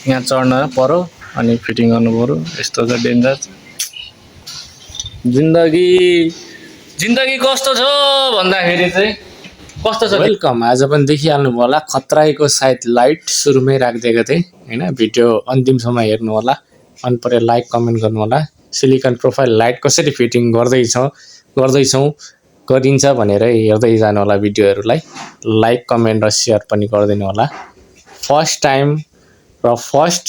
यहाँ चढ्न पर्यो अनि फिटिङ गर्नु पर्यो। यस्तो छ डेन्जर जिन्दगी जिन्दगी कस्तो छ भन्दाखेरि चाहिँ कस्तो छ। वेलकम। आज पनि देखिहाल्नु होला खतराईको सायद लाइट सुरुमै राखिदिएको थिएँ हैन। भिडियो अन्तिमसम्म हेर्नु होला। मन परे लाइक कमेन्ट गर्नु होला। सिलिकन प्रोफाइल लाइट कसरी फिटिङ गरिन्छ भनेर हेर्दै जानु होला। भिडियोहरूलाई लाइक कमेन्ट र सेयर पनि गरिदिनु होला। फर्स्ट टाइम र फर्स्ट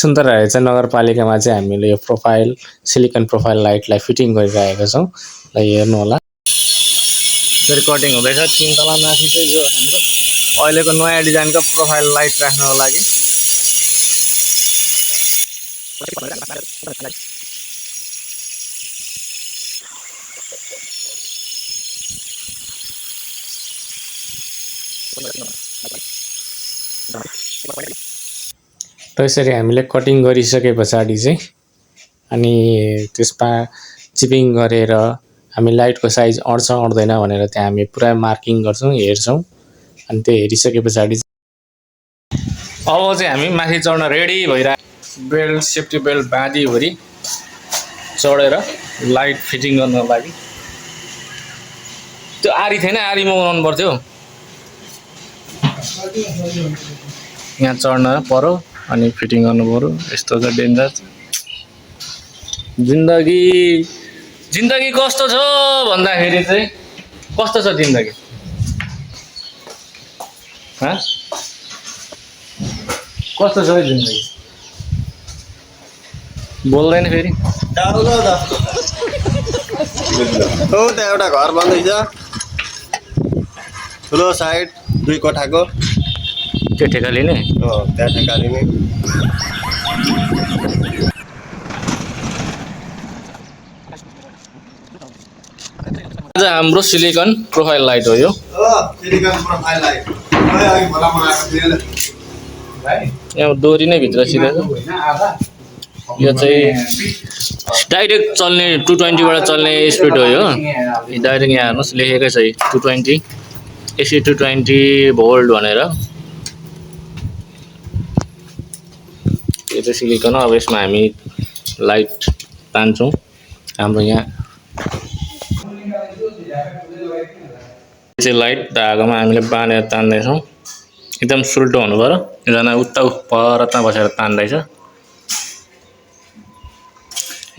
सुन्दरराज नगरपालिकामा चाहिँ हामीले यो प्रोफाइल सिलिकन प्रोफाइल लाइटलाई फिटिङ गरिरहेका छौँ। ल हेर्नु होला। कटिङ हुँदैछ। 3 तला माथि चाहिँ यो हाम्रो अहिलेको नयाँ डिजाइनको प्रोफाइल लाइट राख्नको लागि। त्यसरी हामीले कटिङ गरिसके पछाडि चाहिँ अनि त्यसमा चिपिङ गरेर हामी लाइटको साइज अड्छ अड्दैन भनेर त्यहाँ हामी पुरा मार्किङ गर्छौँ, हेर्छौँ। अनि त्यो हेरिसके पछाडि अब चाहिँ हामी माथि चढ्न रेडी भइरहेको। बेल्ट सेफ्टी बेल्ट बाँधिवरी चढेर लाइट फिटिङ गर्नको लागि। त्यो आरी थिएन, आरीमा बनाउनु पर्थ्यो। यहाँ चढ्न पर्यो अनि फिटिङ गर्नु पर्यो। यस्तो छ डेन्जर जिन्दगी जिन्दगी कस्तो छ भन्दाखेरि चाहिँ कस्तो छ जिन्दगी कस्तो छ जिन्दगी बोल्दैन फेरि। त्यहाँ एउटा घर बन्दैछ ठुलो साइड 2 कोठाको। त्यो ठेका लिने त्यहाँ ठेका लिने। आज हाम्रो सिलिकन प्रोफाइल लाइट हो यो। सिलिकन प्रोफाइल लाइट यहाँ डोरी नै भित्र सिधै छ। यो चाहिँ डाइरेक्ट चल्ने 220 बाट चल्ने स्पिड हो यो। डाइरेक्ट यहाँ हेर्नुहोस् लेखेकै छ 220 AC 220 भोल्ट भनेर। यो चाहिँ सिलिकन हो। अब यसमा हामी लाइट तान्छौँ। हाम्रो यहाँ चाहिँ लाइट धागोमा हामीले बाँधेर तान्दैछौँ। एकदम सुल्टो हुनु पर्यो। एकजना उता परतमा बसेर तान्दैछ।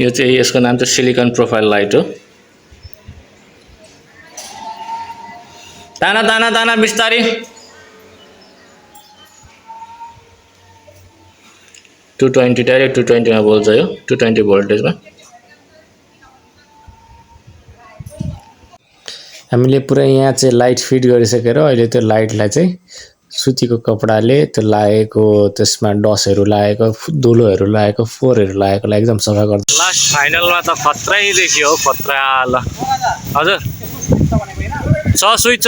यो चाहिँ यसको नाम चाहिँ सिलिकन प्रोफाइल लाइट हो। ताना ताना ताना बिस्तारी। डाइरेक्ट 220 मा बोल्छ यो। 220 भोल्टेजमा हामीले पुरा यहाँ चाहिँ लाइट फिट गरिसकेर अहिले त्यो लाइटलाई चाहिँ सुतीको कपडाले त्यो लागेको त्यसमा डसहरू लागेको धुलोहरू लागेको फोहोरहरू लागेकोलाई एकदम सफा गर्छ। लास्ट फाइनलमा त खत्रै देखियो हौ खतरा। ल हजुर छ स्विच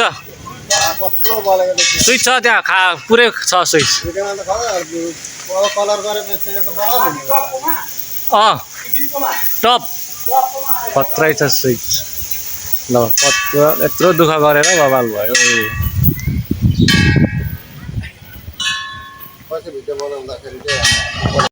छ त्यहाँ पुरै छ स्विच। टप खत्रै छ स्विच। ल यत्रो दुःख गरेर बवाल भयो।